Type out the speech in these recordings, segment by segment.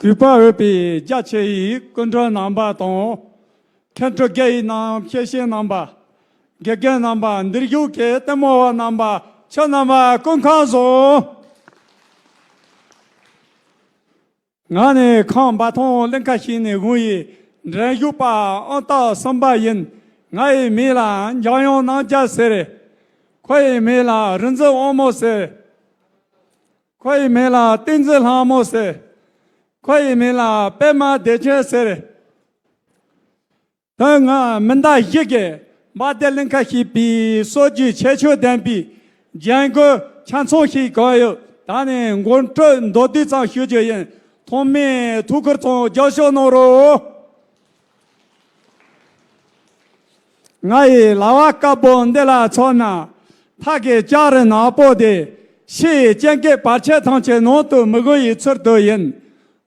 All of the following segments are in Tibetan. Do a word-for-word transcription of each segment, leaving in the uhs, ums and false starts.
གུས་པ་འོས་པའི་རྒྱ་ཆེ་ཡི་སྐུ་མགྲོན་རྣམ་པ་དང་། མཁན་སྤྲུལ་དགེ་ཡི་རྣམ་ཤེས་བྱའི་རྣམ་པ། དགེ་རྒན་རྣམ་པ། འདིར་བཞུགས་ཀྱི་ལྟད་མོ་བ་རྣམ་པ། ཁྱེད་རྣམ་པ་སྐུ་ཁམས་བཟང་། ང་ནི་ཁམས་འབའ་ཐང་གླིང་ཁ་ཤས་ནས་འོང་བའི་འགྲན་ཞུགས་པ་ཨང་རྟགས་གསུམ་པ་ཡིན། ང་ཡི་མིང་ལ་འཇམ་དབྱངས་རྣམ་རྒྱལ་ཟེར། ཁོ་ཡི་མིང་ལ་རིག་འཛིན་དབང་མོ་ཟེར། ཁོ་ཡི་མིང་ལ་བསྟན་འཛིན་ལྷ་མོ་ཟེར། ཁོ་ཡི་མིང་ལ་པད་མ་བདེ་ཆེན་ཟེར། ད་ང་མི་འདའ་ཞིག་གིས་འབའ་སྡེ་གླིང་ཁ་ཤས་པའི་སྲོལ་རྒྱུན་ཁྱད་ཆོས་ལྡན་པའི་རྒྱན་གོས་ཆ་ཚང་ཞིག་གོན་ཡོད། ད་ནི་མགོ་འཁྲུད་མདོར་བསྡུས་ཙམ་ཞུ་རྒྱུ་ཡིན། ཐོག་མའི་ཐུགས་ཁུར་ཙམ་རྒྱབ་སྐྱོར་གནང་རོགས། ང་ཡི་ལྭ་བ་དཀར་པོ་འདི་ལ་མཚོན་ན། ཐག་གི་ལྕགས་རི་ནག་པོ་དེ། ཕྱི་ཡི་སྤྱང་ཀི་བར་ཆད་ཐམས་ཅད་ནང་དུ་མི་དགོས་ཡི་ཚུལ་དུ་ཡིན།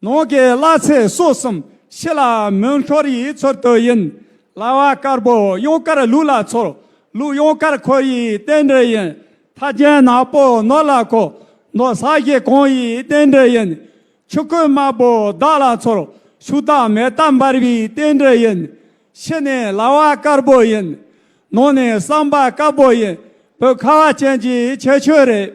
ནང་གི་གླ་ཚེ་སོ་གསུམ་ཕྱི་ལ་མི་འཁོར་ཡི་ཚུལ་དུ་ཡིན། ལྭ་བ་དཀར་པོ་གཡང་དཀར་ལུག་ལ་ཚོར། ལུག་གཡང་དཀར་འཁོར་ཡི་རྟེན་འབྲེལ་ཡིན། ཐག་རྒྱན་ནག་པོ་ནོར་ལ་འཁོར། ནོར་ས་གཞི་གང་ཡི་རྟེན་འབྲེལ་ཡིན། ཆུ་ཁོལ་དམར་པོ་བདག་ལ་ཚོར། ཕྱུགས་བདག་མེ་སྟག་འབར་བའི་རྟེན་འབྲེལ་ཡིན། ཕྱི་ནས་ལྭ་བ་དཀར་པོ་ཡིན། ནང་ནས་བསམ་པ་དཀར་པོ་ཡིན། བོད་ཁ་བ་ཅན་གྱི་ཁྱད་ཆོས་རེད།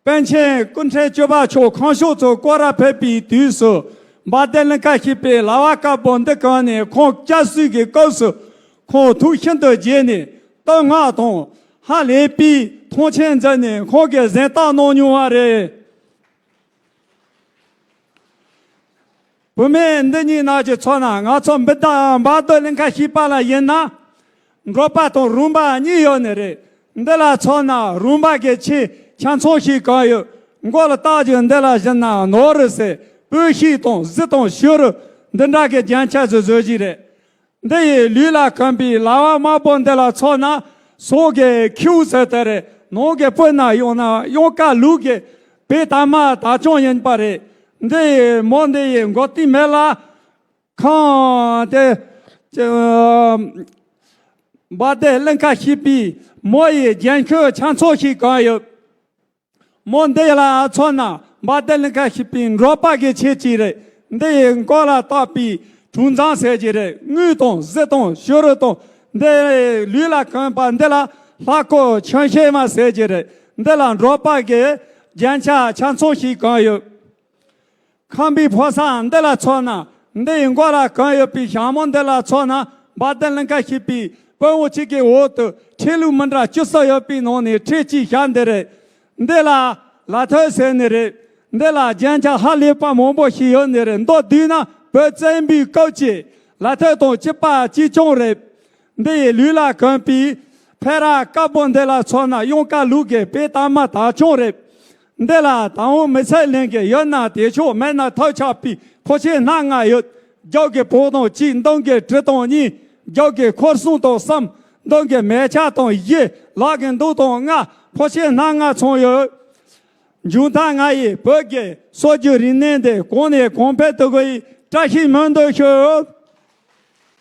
པཎ་ཆེན་སྐུ་ཕྲེང་བཅུ་པ་མཆོག་ཁམས་ཕྱོགས་སུ་སྐོར་ར་ཕེབས་པའི་དུས་སུ། འབའ་སྡེ་གླིང་ཁ་ཞིག་པའི་ལྭ་བ་དཀར་པོ་འདི་གང་ནས་ཁོང་སྐྱབས་བཅོལ་གྱི་སྐབས་སུ། ཁོང་ཐུགས་ཤིན་ཏུ་དགྱེས་ནས་བསྟོད་བསྔགས་དང་ཧ་ལས་པའི་མཐོང་ཆེན་མཛད་ནས་ཁོང་གིས་གཟེངས་རྟགས་གནང་མྱོང་བ་རེད། བུད་མེད་འདི་གཉིས་ནང་གི་ཚོ་ན་ང་ཚོ་འབུ་དང་འབའ་སྡེ་གླིང་ཁ་ཞིག་པ་ལ་ཡིན་ན། འབྲོག་པ་དང་རོང་པ་གཉིས་ཡོད་ནི་རེད། འདི་ལ་མཚོན་ན་རོང་པ་གི་ཆས་ཆ་ཚང་ཞིག་གང་ཡོད། མགོ་ལ་བཏགས་ཀྱི་འདི་ལ་བཞིན་ན་ནོར་རི་ཟེར། སྤོས་ཤེལ་དང་གཟི་དང་བྱུ་རུ་འདི་འདྲ་གི་རྒྱན་ཆ་ཟིག་བཟོ་གི་རེད། འདི་ཡི་ལུས་ལ་གོན་པའི་ལྭ་བ་དམར་པོ་འདི་ལ་མཚོན་ན་ཟོག་གི་ཁྱེའུ་ཟེར་དེ་རེད། ནང་གི་སྤོས་ན་ཡོང་ན་གཡང་དཀར་ལུག་གི་བེ་ཏ་མ་དར་ལྕོང་ཡིན་པ་རེད། འདི་ཡི་མོ་འདི་ཡི་མགོ་རྟིང་མེ་ལ། ཁང་དེ། འབའ་སྡེ་གླིང་ཁ་ཞིག་པའི་མོ་ཡི་རྒྱན་ཁྱོན་ཆ་ཚང་ཞིག་གང་ཡོད། མོ་འདི་ལ་མཚོན་ན་འབའ་སྡེ་གླིང་ཁ་ཞིག་པའི་འབྲོག་པ་གི་ཆས་ཅིག་རེད། འདི་ཡི་མགོ་ལ་བཏགས་པའི་དྲུང་འཛིན་ཟེར་གྱི་རེད། དངུལ་དང་གཟི་དང་བྱུ་རུ་དང་། འདི་ལུས་ལ་གོན་པ་འདི་ལ་ལྷ་སྐུ་ཆུ་ཤེལ་མ་ཟེར་གྱི་རེད། འདི་ལ་འབྲོག་པ་གི་རྒྱན་ཆ་ཆ་ཚང་ཞིག་གང་ཡོད། ཁང་པའི་ཕོ་གསར་འདི་ལ་མཚོན་ན། འདི་ཡི་མགོ་ལ་གོན་ཡོད་པའི་ཞྭ་མོ་འདི་ལ་མཚོན་ན། འབའ་སྡེ་གླིང་ཁ་ཞིག་པའི་དཔོན་པོ་གཅིག་གི་འོག་ཏུ་ཁྲལ་ལུགས་མི་འདྲ་བཅུ་གསུམ་ཡོད་པའི་ནང་ནས་ཁྲལ་གཅིག་ཞྭ་འདི་རེད། འདི་ལ་ལ་ཐོད་ཟེར་ནི་རེད། འདི་ལ་རྒྱན་ཆ་ཧ་ལས་པ་མང་པོ་ཞིག་ཡོད་ནི་རེད། མདོར་བསྡུས་ན་བོད་བཙན་པོའི་སྐབས་ཀྱི་ལ་ཐོད་དང་གཅིག་པ་གཅིག་རྐྱང་རེད། འདི་ཡི་ལུས་ལ་གོན་པའི་ཕེ་ར་དཀར་པོ་འདི་ལ་མཚོན་ན་གཡང་དཀར་ལུག་གི་བེ་ཏ་མ་དར་ལྕོང་རེད། འདི་ལ་དང་པོ་མི་ཚད་ལེན་གྱི་ཡོད་ན་དེ་ཕྱོགས་མེད་ན་ཐག་ཆགས་པའི་ཕོ་ཆས་སྣ་ལྔ་ཡོད། རྒྱབ་ཀྱི་པགས་དང་གཅིག་མདུན་གྱི་གྲི་དང་གཉིས། རྒྱབ་ཀྱི་འཁོར་གསུམ་དང་གསུམ། མདུན་གྱི་མལ་ཆ་དང་བཞི། ལག་གི་མདུང་དང་ལྔ། ཕོ་ཆས་སྣ་ལྔ་ཚང་ཡོད། མཇུག་མཐར་ང་ཡིས་བོད་ཀྱི་སྲོལ་རྒྱུན་རིག་གནས་འདི་གོང་ནས་གོང་འཕེལ་དུ་འགྲོ་བའི་བཀྲ་ཤིས་སྨོན་འདུན་ཞུ།